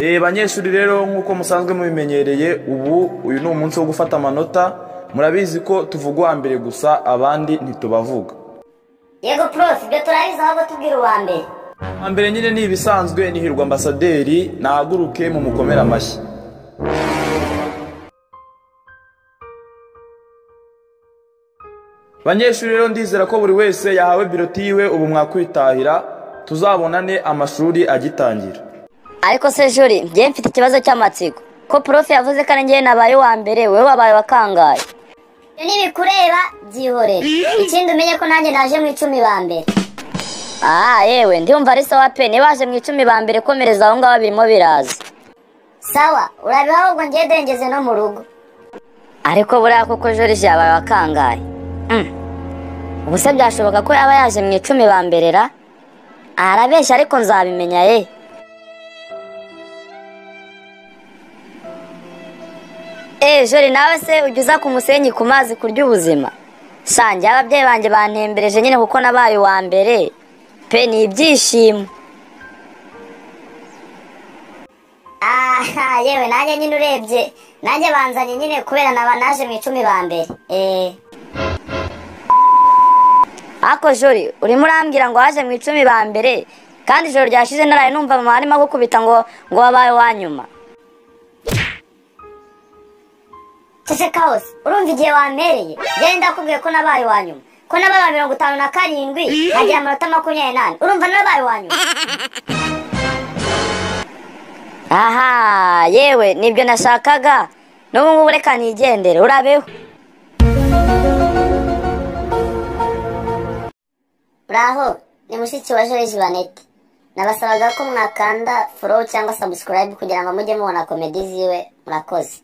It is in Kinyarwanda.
Banyeshuri rero nk'uko musanzwe mubimenyereye, ubu uyu ni umunsi wo gufata amanota. Murabizi ko tuvuga uwa mbere gusa, abandi ntitubavuga. Yego prof, ibyo turabizi, ahubwo tubwira uwa mbere. Uwa mbere nyine ni ibisanzwe, ni Hirwa Ambasaderi, nahaguruke mu mukomere amashyi. Banyeshuri rero ndizera ko buri wese yahawe biroti yiwe, ubu mwakwitahira, tuzabonane amashuri agitangira. Ariko se Juri, njye mfite ikibazo cy'amatsiko. Ko prof yavuze ko ari njye nabaye uwa mbere, wowe wabaye wa kangahe? Ibyo ntibikureba, byihorere. Ikindi umenye ko nanjye naje mu 10 ba mbere. Ah, yewe ndumva ari sawa pe, niba waje mu 10 ba mbere komereza aho ngaho birimo biraza. Sawa, urabiha ahubwo ngiye dengeze no mu rugo. Ariko buriya koko Joriji yabaye wa kangahe? Ubu se byashoboka ko yaba yaje mu 10 ba mbere ra? Arabeshya ariko nzabimenya ye. Jori nawe se ujya uza ku musenyi ku mazi kurya ubuzima? Shanjye ababyeyi banjye bantembereje nyine kuko nabaye uwa mbere pe, ni ibyishimo. Aha, yewe nanjye nyine urebye nanjye banzanye nyine kubera naba naje mu 10 ba mbere. Ako Jori, urimo urambwira ngo waje mu 10 ba mbere kandi ijoro ryashize naraye numva mama arimo agukubita ngo wabaye uwa nyuma. Ceceka hose, urumva igihe wampereye? Njye ndakubwiye ko nabaye uwa nyuma, ko nabaye wa 57 nkagira amanota 24, urumva narabaye uwa nyuma. Aha, yewe nibyo nashakaga, n'ubu ngubu reka nigendere, urabeho. Uraho, ni mushiki wa Joriji Banete. Nabasabaga ko mwakanda follow cyangwa subscribe kugira ngo mujye mubona komedi ziwe, murakoze.